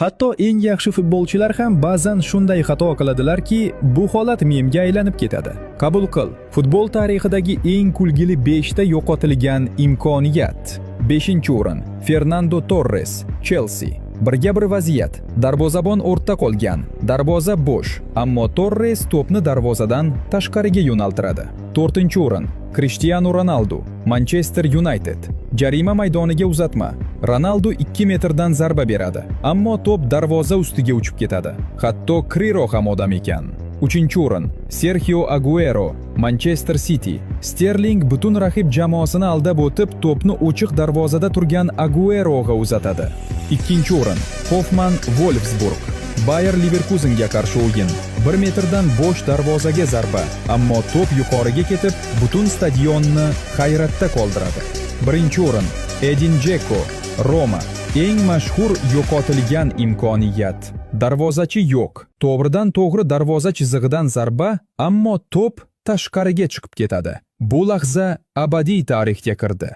Hatto eng yaxshi futbolchilar ham ba'zan shunday xato qiladilarki, bu holat memga aylanib ketadi. Qabul qil. Futbol tarixidagi eng kulgili 5 ta yo'qotilgan imkoniyat. 5-o'rin. Fernando Torres, Chelsea. Birga bir vaziyat. Darvozabon o'rta qolgan. Darvoza bo'sh, ammo Torres to'pni darvozadan tashqariga yo'naltiradi. 4-o'rin. Cristiano Ronaldo, Manchester United. Jarima maydoniga uzatma. Ronaldo 2 metrdan zarba beradi, ammo to'p darvoza ustiga uchib ketadi. Hatto Kriro ham odam ekan. 3-o'rin. Serxio Aguero, Manchester City. Sterling butun raqib jamoasini aldab o'tib, to'pni ochiq darvozada turgan Agueroga uzatadi. 2-o'rin. Hoffman, Wolfsburg. Bayer Leverkusenga qarshi o'yin. 1 metrdan bo'sh darvozaga zarba, ammo to'p yuqoriga ketib, butun stadionni hayratda qoldiradi. 1-o'rin. Edin Dzeko, Roma. Eng mashhur yo'qotilgan imkoniyat. Darvozachi yo'q. To'g'ridan to'g'ri darvoza chizig'idan zarba, ammo to'p tashqariga chiqib ketadi. Bu lahza abadiy tarixga kirdi.